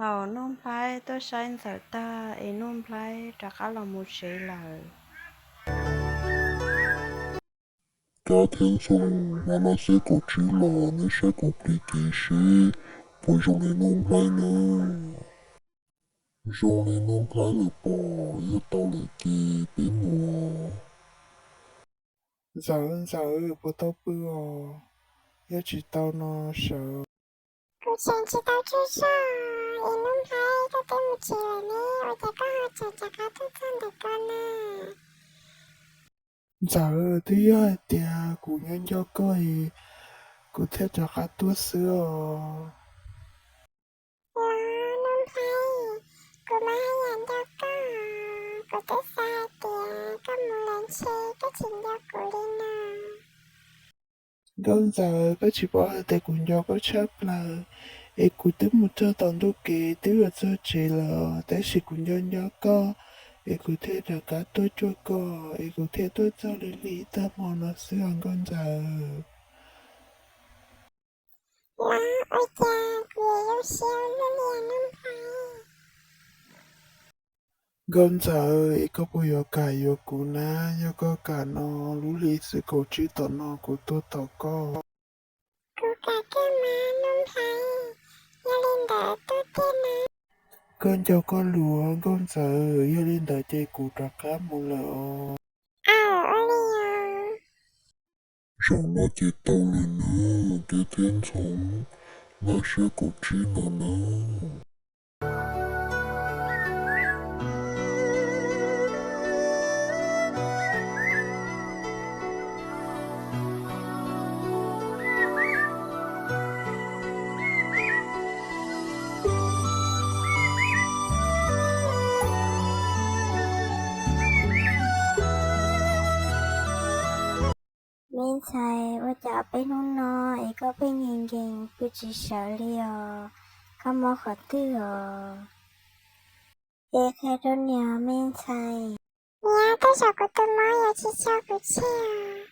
Thaum Nuj Nplhaib tuaj saib Ntxawm tag es Nuj Nplhaib rov qab los mus tsev lawm. Cov thiab Ntxhoo, hmo no xwb kaum tsib los, neb saib kuv plig kev seb puas zoo li Nuj Nplhaib nawb. Zoo li Nuj Nplhaib lawm pob, yog tau lawm ces peb mus. Ntxawm, Ntxawm, puas tau pw os? Yog tsis tau no sawv. Kuv tseem tsis tau tsug zog, es Nuj Nplhaib koj twb mus tsev lawm ne, ua cas koj ho tseem rov qab tuaj txog ntawm ko na? Ntxawm, twb yog hais tias kuv nco nco koj es kuv thiaj rov qab tuaj xwb os. Los Nuj Nplhaib, kuv mas haj yam nco koj, kuv twb xav hais tias koj mus lawm ntshe koj tsis nco kuv li no. Nkauj Ntxawm, koj tsis paub hais tias kuv nco koj tshaj plaws, es kuv twb mus txog tom ntuj kev twb yuav txog tsev lawm, tab sis kuv nco nco koj, es kuv thiaj rov qab tuaj cuag koj, es kuv thiaj tuaj txog lig lig tag hmo no xwb os Nkauj Ntxawm. Los ua cas kuv yuav zoo siab luaj li Nuj Nplhaib? Nkauj Ntxawm, es koj puas yuav kam yuav kuv na? Yog koj kam no, lub hli xwb kaum tsib tom no kuv tuaj tos koj. Kuv kam kawg mas Nuj Nplhaib, yog li ntawd tuaj tiag na. Koj nco koj lus Nkauj Ntxawm, yog li ntawd ces kuv rov qab mus lawm os. Aw, ua li os. Zaum no ces tau lawm nawb, cov thiab Ntxhoo, noj siab kaum tsib no nawb. Me ntxhais, ua cas peb hnub no es koj pheej nkees nkees pw tsis sawv li os? Koj mob qhov twg os? Es qhia rau niam me ntxhais. Niam, tej zaum kuv tus mob yuav tsis tso kuv tseg.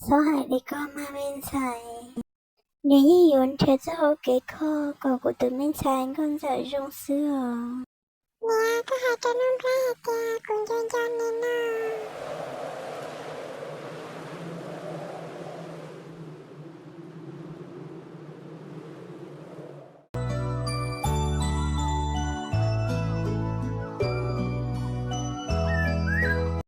Txhob hais li ko mas me ntxhais, nws yeej yuav nrhiav txoj hau kev kho kom kuv tus me ntxhais Nkauj Ntxawm zoo xwb os. Niam, koj hais rau Nuj Nplhaib hais tias kuv nco nco nws no.